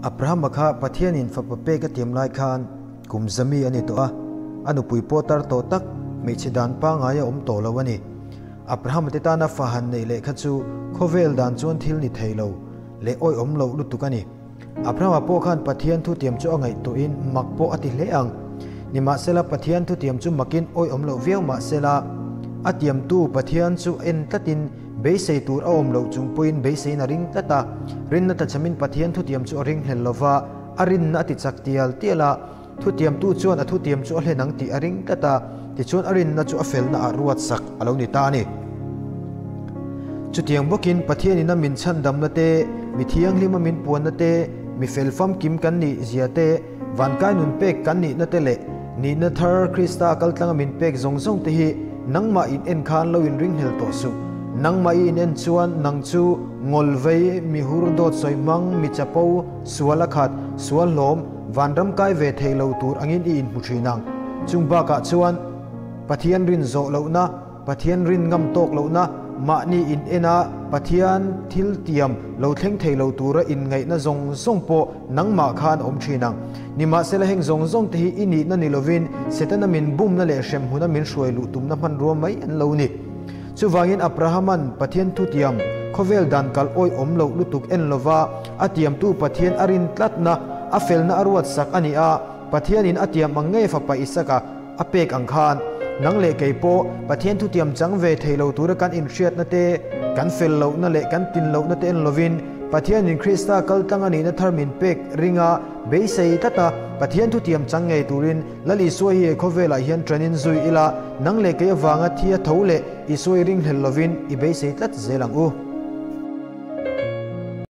Abrahama kha Pathianin fapa pek a tiam lai khan kum zami a ni tawh a, a nupui pawh tar tawh tak hmeichhe dan pangngai a awm tawh lo a ni. Abrahama te tana fa han neih leh kha chu khawvel dan chuan thil ni thei lo leh awihawm loh lutuk a ni. Abrahama pawh khan Pathian thutiam chu a ngaihtuahin mak pawh a ti hle ang. Nimahsela Pathian thutiam chu makin awihawm loh viau mahsela a tiamtu Pathian chu en tlatin Beisei tur a awm loh chung pawhin beiseiin a ring tlat a, rinna tlachhamin Pathian thutiam chu a ring hlel lo va, a rinna a ti chak tial tial a, thutiamtu chuan a thutiam chu a hlen ang tih a ring tlat a, tichuan a rinna chu a felna ah ruat sak a lo ni ta a ni. Chutiang bawkin Pathianin a min chhandamna te, mi thianghlima min puanna te, mi fel famkim kan nih zia te, vankai nun pek kan nihna te leh nihna thar Krista kaltlanga min pek zawng zawng te hi nangmah in en khan lo in ringhlel tawh suh. Nangmah i in en chuan nang chu ngawlvei, mihur dawt sawi hmang, mi chapo, sual a khat, sual hlawm, vanram kai ve thei lo tur angin i inhmu thin ang. Chung bakah chuan Pathian rin zawh lohna, Pathian rin ngam tawk lohna, mahni in en a, Pathian thil tiam lo thleng thei lo tura inngaihna zawng zawng pawh nangmah khan awm thin ang. Nimahsela heng zawng zawng te hi i nihna ni lovin Setana min bumna leh hremhmuna min hruai luh tumna hmanrua mai an lo ni. Chuvangin Abrahaman Pathian thutiam, khawvel dan kal awih awm loh lutuk en lova a tiamtu Pathian a rin tlatna, a felna a ruat sak a ni a, Pathianin a tiam ang ngei fapa Isaka, A pek ang khan, nang leh kei pawh Pathian thutiam chang ve thei lo tura kan inhriatna te, kan fel lohna leh kan tin lohna te en lovin, Pathianin Krista kaltlang a nihna thar min pek ringa beisei tlat a, Pathian thutiam chang ngei turin Lal Isua hi he khawvelah hian ṭanin zui ila, nang leh kei avanga thi a tho leh Isua i ringhlel lovin i beisei tlat zel ang u.